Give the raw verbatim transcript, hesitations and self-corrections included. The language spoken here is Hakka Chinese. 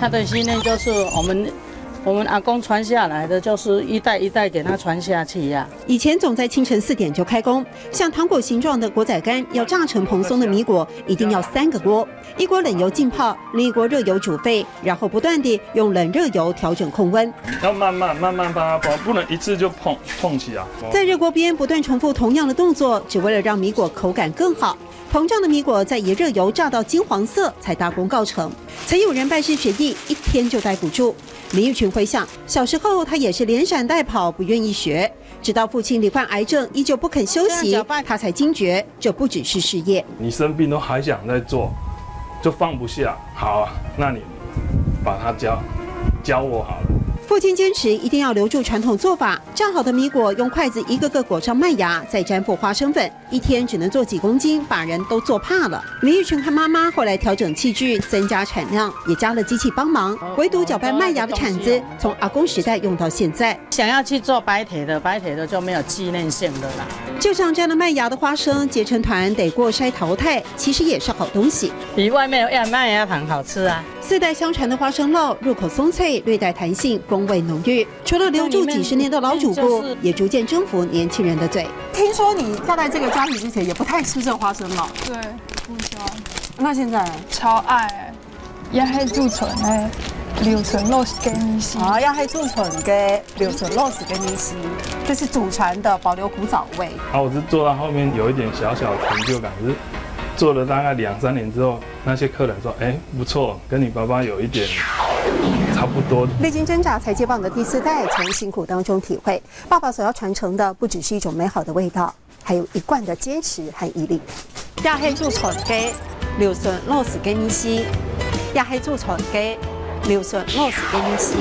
他的信念就是我们我们阿公传下来的，就是一代一代给他传下去呀、以前总在清晨四点就开工，像糖果形状的国仔干要炸成蓬松的米果，一定要三个锅，一锅冷油浸泡，另一锅热油煮沸，然后不断地用冷热油调整控温。要慢慢慢慢帮它包，不能一次就碰碰起啊。在热锅边不断重复同样的动作，只为了让米果口感更好。膨胀的米果再以热油炸到金黄色，才大功告成。曾有人拜师学艺，一天就待不住。林玉群回想，小时候他也是连闪带跑，不愿意学，直到父亲罹患癌症，依旧不肯休息，他才惊觉这不只是事业。你生病都还想再做，就放不下。好啊，那你把它教教我好了。父亲坚持一定要留住传统做法，炸好的米果用筷子一个个裹上麦芽，再沾附花生粉，一天只能做几公斤，把人都做怕了。林玉群和妈妈后来调整器具，增加产量，也加了机器帮忙。唯独搅拌麦芽的铲子，从阿公时代用到现在。想要去做白铁的，白铁的就没有纪念性的啦。就像沾了麦芽的花生，结成团得过筛淘汰，其实也是好东西。比外面的麦芽糖好吃啊。四代相传的花生酪，入口松脆，略带弹性，风味浓郁。除了留住几十年的老主顾，也逐渐征服年轻人的嘴。听说你嫁在这个家庭之前，也不太吃这花生酪。对，不喜欢，那现在呢？超爱、欸。也系祖传的留存落实给你吃。哦，也系祖传个留存落实给你吃，这是祖传的保留古早味。啊，我是做到后面有一点小小的成就感，可是做了大概两三年之后，那些客人说：“哎，不错，跟你爸爸有一点差不多。”历经挣扎才接棒的第四代，从辛苦当中体会，爸爸所要传承的不只是一种美好的味道，还有一贯的坚持和毅力。也系祖传个留存落实给你吃，也系祖传个留存落实给你吃。